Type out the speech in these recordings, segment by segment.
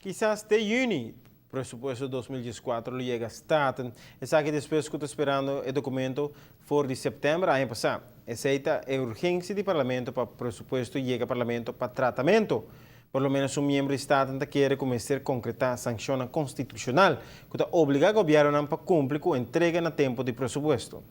Kisas te yüni presupuesto 2014 lo yega Staten. Esaki despues ku ta sperando e dokumento for di sèptèmber aña pasá. Esei ta e urgensia di Parlamento pa presupuesto yega Parlamento pa tratamentu. Por lo ménos un miembro di Staten ta kere ku mester konkretá sanshonnan konstitushonal ku ta obligá gobièrnunan pa kumpli ku entrega na tempu di presupuesto.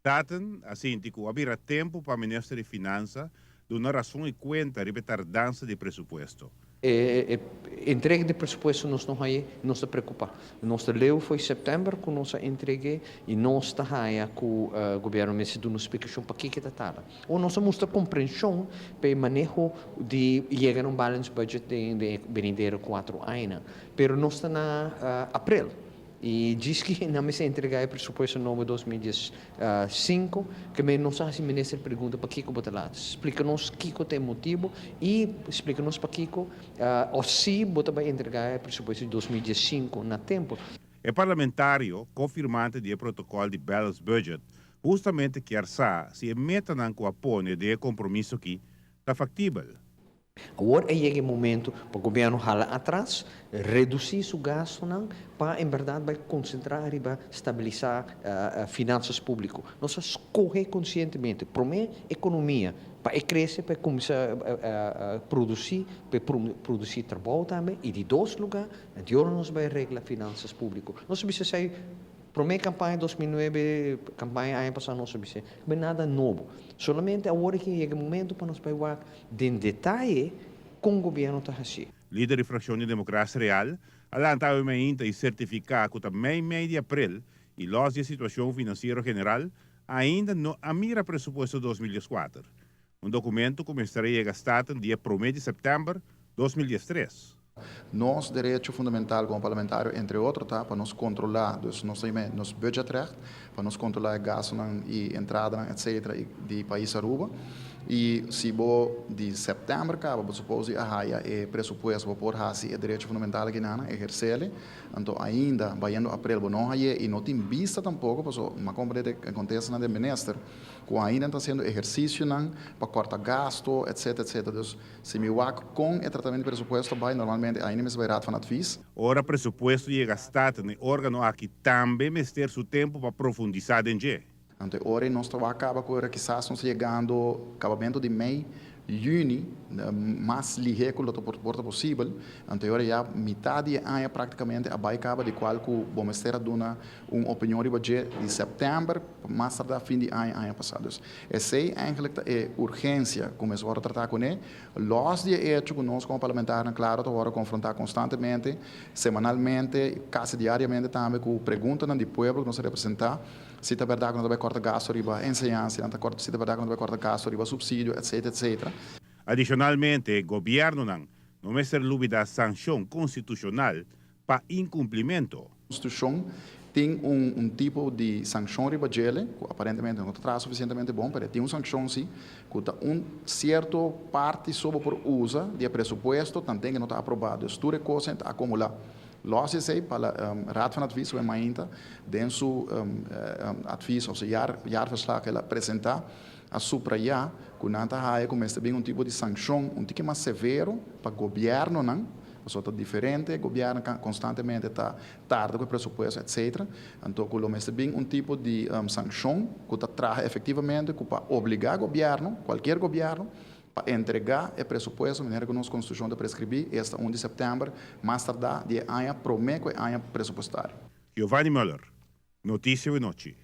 Staten a sinti ku a bira tempu pa Minister di Finansa duna rason i kuenta riba e tardansa di presupuesto. E entrega di presupuesto nos no hañ'é, nos ta preokupá. Nos ta leu fo'i sèptèmber ku nos a entreg'é i nos ta haña ku gobièrnu mester duna un splikashon pakiko e ta tarda. O nos a mustra komprenshon pa e maneho di yega na un balanced budget den e benidero kuatro añanan. Pero nos ta na aprel. I djis ki nan mester entregá e presupuesto nobo 2015, ke men nos a hasi minister pregunta pakiko bo ta laat. Splika nos kiko ta e motibu i splika nos pakiko o si bo ta bai entregá e presupuesto di 2015 na tempu. E parlamentario, ko-firmante di e protokòl di Balanced Budget, hustamente kier sa si e metanan ku a pone den e kompromiso aki ta faktibel. Awor a yega e momento pa gobierno hala atras, reduci su gastonan pa en berdad bai concentra riba stabilisa finanzas publico. Nos a scoge conscientemente prome economia pa e crece, pa e cuminsa produci, pa e produci trabou tambe y di dos lugar, di ora nos bai regla finanzas publico. Nos a bisa esey. Promé kampaña 2009, kampaña aña pasá nos a bis'é, no bai nada nobo. Solamente awor aki a yega e momento pa nos bai wak den detaye kon gobièrnu ta hasié. Lider di frakshon di Demokrasia Real a lanta awe mainta i sertifiká ku ta mei mei di aprel i lòs di e situashon finansiero general ainda no a mira presupuesto 2014, un dokumento ku mester a yega Staten dia promé di sèptèmber 2013. Nos derecho fundamental como parlamentario entre otro ta pa nos controla, dus nos ta yama nos budgetrecht, pa nos controla e gastonan y entradanan etcetera di pais Aruba. Y si bo di september caba bo suppose di a haya e presupuesto bo por haci e derecho fundamental aki nan, ehercele, anto ainda bayendo april bo no haye y no tin bista tampoco paso mi a comprende e contestanan den minister cu ainda nan ta haciendo ehercicionan pa corta gasto etcetera etcetera dus Si mi wak kon e tratamentu di presupuesto bai, normalmente ainda mester bai Raad van Advies. Ora presupuesto yega Staten, e organo aki tambe mester su tempu pa profundisá den dje. Anto e ora ei nos ta wak kaba ku ora kisas nos ta yegando kabamentu di mei, yüni, mas lihé ku lo ta por ta posibel. Anto e ora ya mitá di e aña praktikamente a bai kaba di kual ku bo mester a duna un opinion riba dje di sèptèmber pa mas tardá fin di aña aña pasá. Dus esei eigenlijk ta e urgensia ku mester wòrdu tratá kuné, lòs di e echo ku nos komo parlamentarionan klaro ta wòrdu konfrontá konstantemente, semanalmente, kasi diariamente tambe ku preguntanan di pueblo ku nos ta representá, si ta bèrdat ku nan ta bai kòrta gastu riba enseñansa, si nan ta kòrta si ta bèrdat ku nan ta bai kòrta gastu riba supsidio, etsetera, etsetera. Adishonalmente, gobièrnunan no mester lubidá sanshon konstitushonal pa inkumplimentu. Konstitushon tin un un tipo di sankshon riba djele ku aparentemente no ta traha sufisientemente bon, pero e tin un sankshon si ku ta un sierto parti so bo por usa di e presupuesto tanten ke no ta aprobá. Dus tur e kos ta akumulá. Lòs di esei pa la Raad van Advies ku e mainta den su advies òf su jaar jaarverslag el a presentá a suprayá ku nan ta haya ku mester bin un tipo di sankshon un tiki mas severo pa gobièrnunan. Pasobra ta diferente, gobièrnu konstantemente ta tarda ku e presupuesto etcetera. Anto ku lo mester bin un tipo di sankshon ku ta traha efektivamente ku pa obligá gobièrnu, kualkier gobièrnu, pa entregá e presupuesto manera ku nos konstitushon ta preskribí, esta 1 di sèptèmber mas tardá di e aña promé ku e aña presupuestario. Giovanni Muller, Noticia Wenochi.